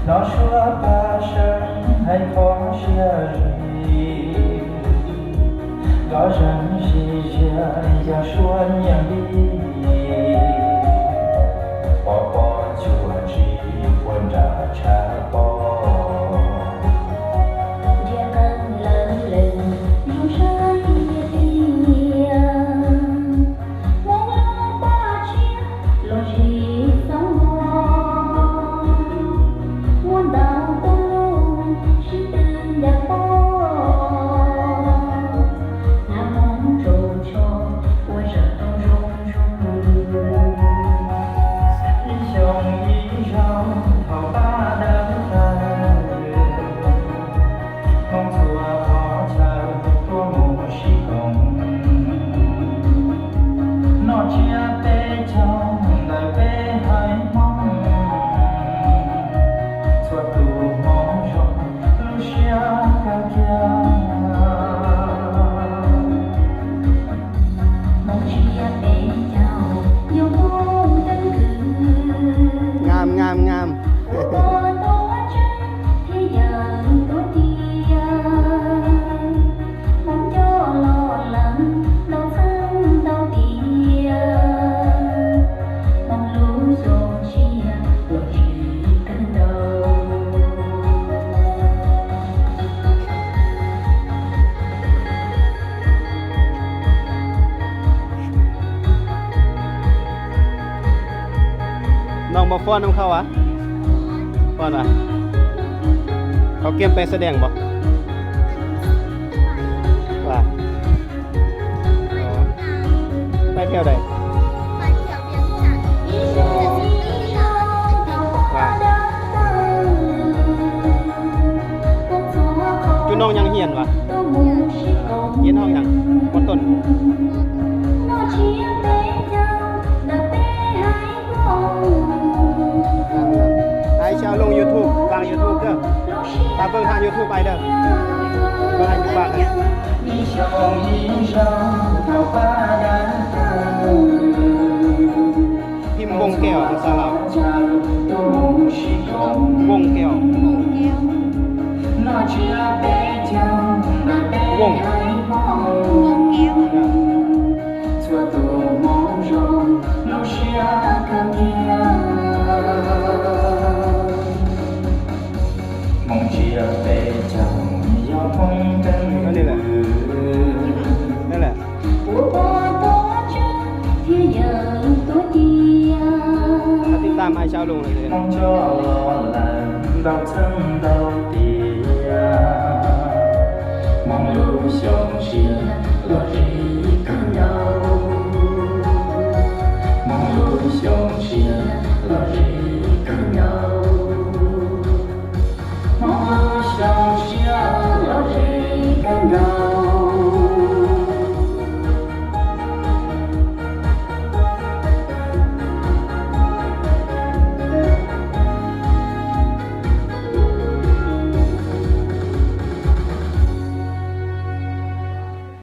Nó suốt ba sân hãy khó chia ly, có dần chỉ chia do suốt những đi. Bỏ bỏ chùa chỉ quên trả cha bỏ. Dia kang lơ lơ, yung sai dia dia. Ngam, ngam, ngam. ນ້ອງບໍ່ຟ້ອນນຳເຂົາຫວາ? ຟ້ອນຫວາ? ເຂົາກຽມໄປສະແດງບໍ່? ຫວາ? ໄປແຖວໃດ? ຫວາ? ຈຸນ້ອງຍັງຮຽນຫວາ? ຮຽນຫ້ອງຫຍັງ? ມໍຕົ້ນ. ອ້າຍຊິເອົາລົງຢູທູບ ຝາກຢູທູບເດີ ຕາມເບິ່ງທາງຢູທູບອ້າຍເດີ ເບິ່ງອ້າຍຢູ່ບ້ານເດີ. ພິມວົງແກ້ວ ພາສາລາວ ວົງແກ້ວ ວົງ ວົງແກ້ວ. ອັນນີ້ແຫຼະ ນັ້ນແຫຼະ ຕິດຕາມອ້າຍຊາວລຸງເລີຍ.